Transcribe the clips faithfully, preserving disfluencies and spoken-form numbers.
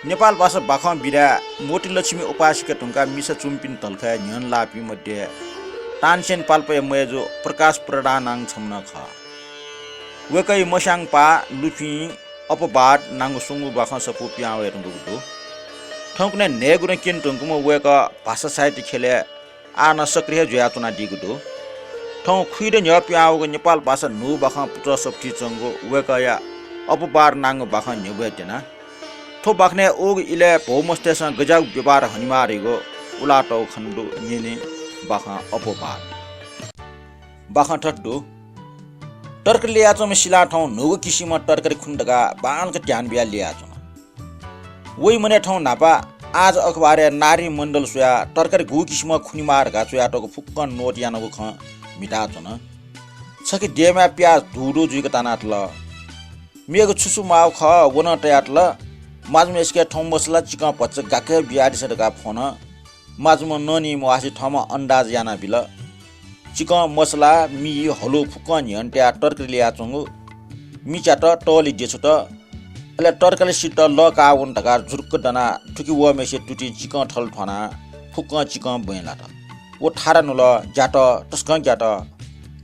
नेपाल भाषा बाखं विधाय् मोतीलक्ष्मी उपासिका धुंकाः मिसा च्वमिपिं धलखय् न्ह्यःने लाःपिं मध्ये तानसेन पाल्पाया मय्जु प्रकाश प्रधान नां छम्ह नं खः। वय्कःया मस्यां पाः लुफिं अपवाद नांगु स्वंगू बाखं सफू पिहां वये धुंकूगु दु। थौंकन्हय् न्हय्गुदँ क्यने धुंकूम्ह वय्कः भाषा साहित्य ख्यलय् आः नं सक्रिय हे जुयाच्वनादीगु दु। थौं खुइदँ न्ह्यः पिहां वःगु नेपाल भाषा न्हू बाखं पुचः सफुती च्वंगु वय्कःया अपवाद नांगु बाखं न्ह्यब्वये त्यना। थ्व बाखनय् वःगु इलय् भौमस्तय्सं गज्याःगु व्यवहार हनेमाः धइगु उलातःगु खने दु। न्यने बाखं अपवाद। बाखं थथे दु। तरकारी ल्ययाच्वंम्ह सिलां थौं न्हूगु किसिमं तरकारी खुने धकाः बांलाक ध्यान बियाः ल्ययाच्वन। वइ मनय् थौं न्हापा आज अखबारय् नारी मण्डल स्वयाः तरकारी गु किसिमं खुनेमाः धकाः च्वयातःगु फुक्कं note यानागु खँ म्हिताच्वन। छखे देमाय् प्याज धूधू जुइक तानातल। मेगु छु छु माःगु खः व नं तयातल। माजुम्हय्सिके थौं मसला चिकं भचा गाक्क बियादिसँ धकाः फ्वन। माजुम्ह ननी म्वाःसे थःम्हं अन्दाज यानाबिल। चिकं, मसला, मि, हलु फुक्कं न्ह्यःने तयाः तरकारी ल्ययाच्वंगु मिचात, तःलि देछुत, अले तरकारी सित लः काः वन धकाः जुरुक्क दनाः थुकी वःम्हय्सिया तुतिं चिकं थल थ्वानाः फुक्कं चिकं बँय् लात। व थारा नुल, ग्यात, तसकं ग्यात।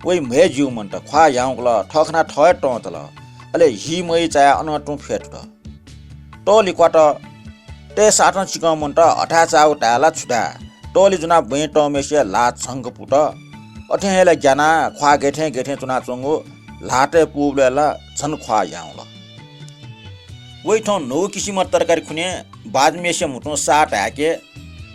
वइ म्हय् ज्यू मन्त, ख्वाः ह्याउँकल, थः खनाः थः हे तं तल। अले हि मय् चायाः अनं तुं फ्यतुत। तःलि क्वात। तय् साथं चिकं मन्त, हथाय् चाःगु धाये ला छु धाये? तःलि ज्वनाः बँय् तंम्हय्सिया ल्हाः झंक पुत। अथें हे ला ग्यानाः ख्वाः गय्थें गय्थें च्वनाच्वंगु ल्हातय् पूबलय् ला झन ख्वाः ह्याउँल। वइ थौं न्हूगु किसिमं तरकारी खुने बाजुम्हय्सिया म्हुतुं साः धाय्के।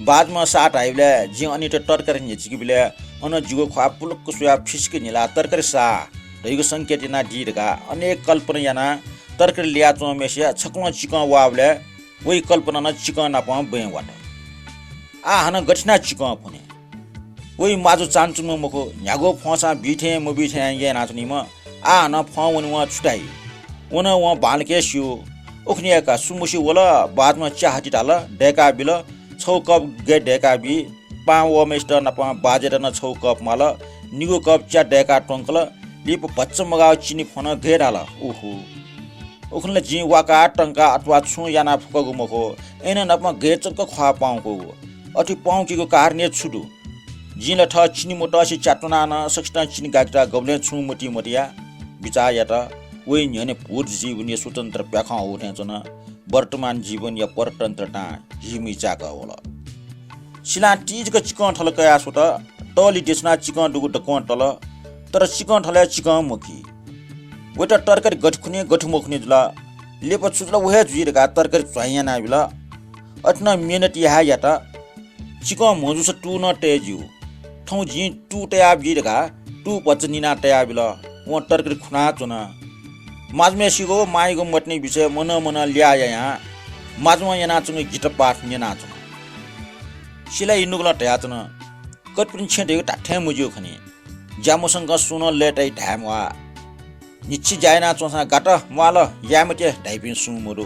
बाजुम्हं साः धाइबलय् जिं अनित तरकारी न्ह्यचिकेबलय् अन जिगु ख्वाः पुलुक्क स्वयाः फिसिक न्हिलाः तरकारी साः धइगु संकेत यानादी धकाः अनेक कल्पना यानाः तरकारी ल्ययाच्वंम्हय्सिया छकलं चिकं वाःबलय् वइ कल्पना नं चिकं नापं बँय् वात। आः हानं गथे यानाः चिकं खुने? वइ माजु चान्चुम्ह मखु, न्ह्यागु फ्वंसां बी थें मबी थें यानाच्वनीम्ह, आः हानं फ्वं वनेवं छु धाइ? व नं वं बांलाक हे स्यू। उखुन्हुया का सु मस्यू वल, बाजुम्हं च्या हति धाल, दय्काबिल, छगू कप गय् दय्काबी। पाहां वःम्हय्सित नापं बाजुयात नं छगू कप माल, निगू कप च्या दय्काः त्वंकल, लिपा भचा मगाःगु चिनी फ्वन, गय् धाल, उखु। उखुन्हुलय् जिं वाकाः तंकाः अथवा छुं याना फुकःगु मखु, अय्नं नापं गय् चक्क ख्वाः प्वाउँकूगु। अथे प्वाउँकीगु कारण हे छु दु? जिं ला थः चिनी मतसे च्या त्वनाः नं सकसितं चिनी गाकेत गबलें छुं मतिइ मतया बिचाः यात। वइ न्ह्यःने भूत जीवनया स्वतन्त्र प्याखं हःथें च्वन। वर्तमान जीवनया परतन्त्रतां हि मय् चाय्कः वल। सिलां तिजक चिकं थल कयाः स्वत। तःलि देछुनाः चिकं दुगु दक्वं तल, तर चिकं थलय् चिकं मखी। वइत तरकारी गथे खुने गथे मखुने जुल। लिपा छु जुल व हे जुइ धकाः तरकारी झ्वाँय् यानाबिल। अथे नं मेहनत याये हे यात। चिकं म्हजूसा तू नं तये ज्यू। थौं जिं तू तयाबी धकाः तू भचा निनाः तयाबिल। वं तरकारी खुनाच्वन। माजुम्हय्सिगु व मांयागु मतिना विषयय् मनं मनं ल्याः यायां माजुम्हं यानाच्वंगु गीत पाठ न्यनाच्वन। सिलां इमिगु ला धयाच्वन, कतिपनि छेँ धइगु धात्थें मज्यू खनी। ज्या मसंकं सुं नं लय्ताइ धाये म्वाः। न्हिच्छि ज्या यानाच्वंसां गात, म्वाःल, याये मते धाइपिं सुं मदु।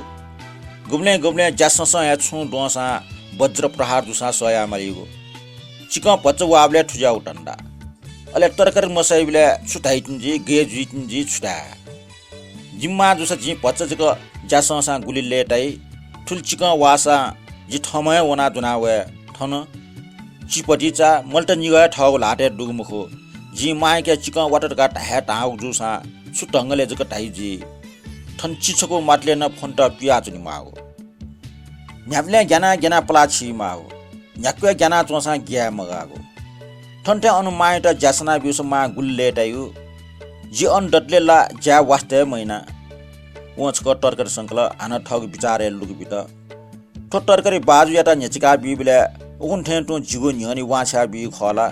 गुबलें गुबलें ज्या संसं हे छुं द्वंसां वज्र प्रहार जूसां सह याये मालीगु। चिकं भचा वाःबलय् थुज्याःगु धन्दा। अले तरकारी मसइबलय् छु धाइतिनि जुइ, गय् जुइतिनि जुइ छु धाये। जिमि मां जूसा जिं भचा जक ज्या संसां गुलि लय्ताइ। थुलि चिकं वाःसां जि थःम्हं हे वनाः ज्वना वये। थन चिपतिचा मलेत निगः हे थःगु ल्हातय् दुगु मखु। जिं मांयाके चिकं वात धकाः धाये धाःगु जूसां छु ढंगलय् जक धाइ जुइ। थन चिछकू मातले नं फ्वनेत पियाच्वनेमाःगु। न्ह्याबलें ग्यानाः ग्यानाः पलाः छिइमाःगु। न्ह्याक्व ग्यानाच्वंसां ग्याये मगाःगु। थन थें अन मांयात ज्या सना ब्यूसा मां गुलि लय्ताइगु। जि अन दतले ला ज्याय् वास्ता हे मयाना। वं छकः तरकारी संकल, हानं थःगु बिचारय् लुगु बित। थ्व तरकारी बाजुयात न्ह्यचिका बीबलय् उखुन्हु थें तुं जिगु न्ह्यःने वांछ्वया बीगु खः ला?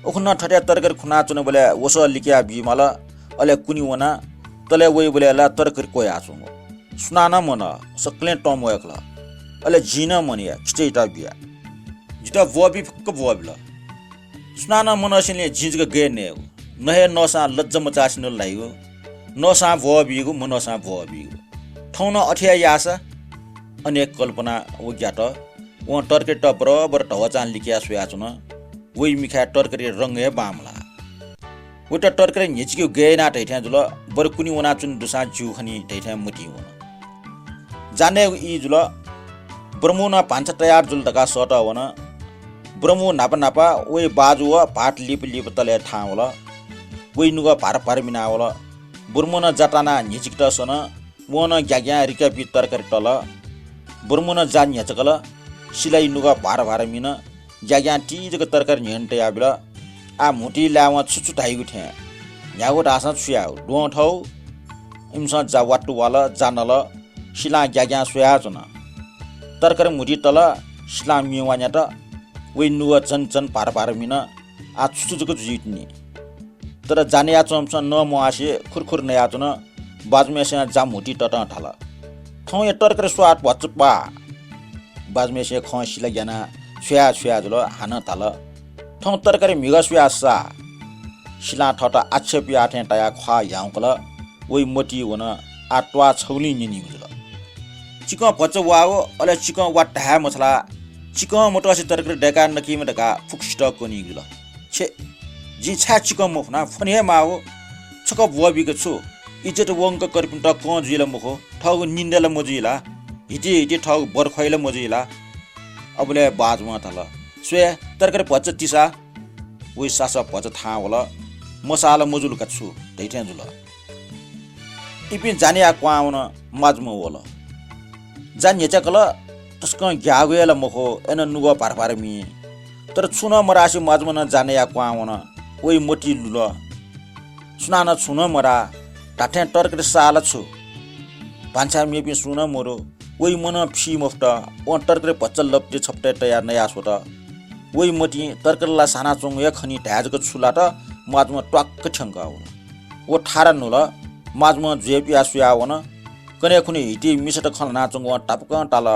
उखुन्हु थथे तरकारी खुनाच्वनाबलय् वसः लिकया बीमाल, अले कुने वना। तले वइबलय् ला तरकारी क्वयाच्वंगु। सुनानं मनः, सकलें तंम्वय्कल। अले जिं नं मनया, खिचायात बिया। जितः ब्वःबी फुक्क ब्वःबिल। सुनानं मनसेंलि जिं जक गय् नयेगु। न हे नःसां लज्जा मचासे नुगः लाइगु। नःसां ब्वःबीगु, मनःसां ब्वःबीगु। थौं नं अथे हे याःसा? अनेक कल्पना व ग्यात। वं तरकारीत बरबर धवचां लिकयाः स्वयाच्वन। वइ मिखाय् तरकारी रंग हे बांमलाः। वइत तरकारी न्ह्यचिकेगु गय् याना धइथें जुल, बरु कुने वनाच्वने दुसां ज्यू खनी धइथें मतिइ वन। जानेगु ई जुल, ब्रह्मु नं भान्सा तयार जुल धकाः सःतः वन। ब्रह्मु न्हापा न्हापा वइ बाजु व भात लिप लिप तले थाहां वल। वइ नुगः भार भार मिनावल। ब्रह्मु नं जा तानाः न्हिचिकत सन। वं नं ग्याग्यां रिकापी तरकारी तल। ब्रह्मु नं जा न्ह्यचकल। सिलाइ नुगः भार भार मिन। ग्याग्यां ति जक तरकारी न्ह्यःने तयाबिल। आः म्हुतुइ लाय्वं छु छु धाइगु थें। न्ह्यागु धाःसां छु यायेगु, द्वहं थव। इमिसं जा वात्तु वाल, जा नल। सिलां ग्याग्यां स्वयाच्वन। तरकारी म्हुतुइ तल। सिलां म्ये वान्यात। वइ नुगः चन चन भार भार मिन। आः छु छु जक जुइतिनि। तर जा नयाच्वंपिन्सं नमवासे खुरखुर नयाच्वन। बाजुम्हेसें जा म्हुतुइ ततं धाल, थौंया तरकारी स्वाद भचा पाः। बाजुम्हेसें खँ सिला ग्यानाः छ्वया छ्वया जुल, हानं धाल, थौं तरकारी म्हिगः स्वयाः सा। सिलां थःत आक्षेप याः थें तयाः ख्वाः ह्याउँकल। वइ मतिइ वन। आः त्वाः छगुलिं न्यनीगु जुल। चिकं भचा वाःगु, अले चिकं वात धाये मछालाः। चिकं मतसे तरकारी दय्काः नकीम्ह धकाः फुक्कसित कनीगु जुल। छे, जिं छाय् चिकं मफुना, फ्वने हे माःगु। छकः ब्वःबीके छु, इज्जत वंक कर्पिन्त कं जुइ ला मखु, थःगु निन्दा ला मजुइ ला, हिति हिति थःगु बरख्वाइ ला मजुइ ला। अबलय् बाजुं धाल, स्वये, तरकारी भचा तिसा। वइ सासः भचा थाहां वल। मसाः ला मजुल का छु धइथें जुल। इपिं जा नयाः क्वहां वन। माजुम्ह वल। जा न्ह्यच्याकल। तसकं ग्याःगु हे ला मखु, अय्नं नुगः भार भार मी। तर छुं नं मधासे माजुम्ह नं जा नयाः क्वहां वन। वइ मतिइ लुल। सुनानं छुं नं मधाः। धात्थें तरकारी साः ला छु। भान्साय् मेपिं सुं नं मदु। वइ मनं फी मफुत। वं तरकारी भचा लपटे छपटे तयाः नयाः स्वत। वइ मतिं तरकारी ला सानाच्वंगु हे खनी धाये जक छुलात। माजुम्ह त्वाक्क थ्यंकः वन। व थारा न्हुल। माजुम्ह ज्वय् पियाः स्वयाः वन। कन्हय् खुन्हु हिति मिसात खँ ल्हानाच्वंगु वं तापाकं ताल,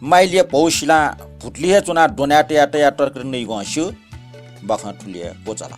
माइलिया भौ सिलां भुतुलि हे च्वनाः द्वनाय् तयाः तयाः तरकारी नइगु हं स्यू। बाखं थुलि हे क्वचाल।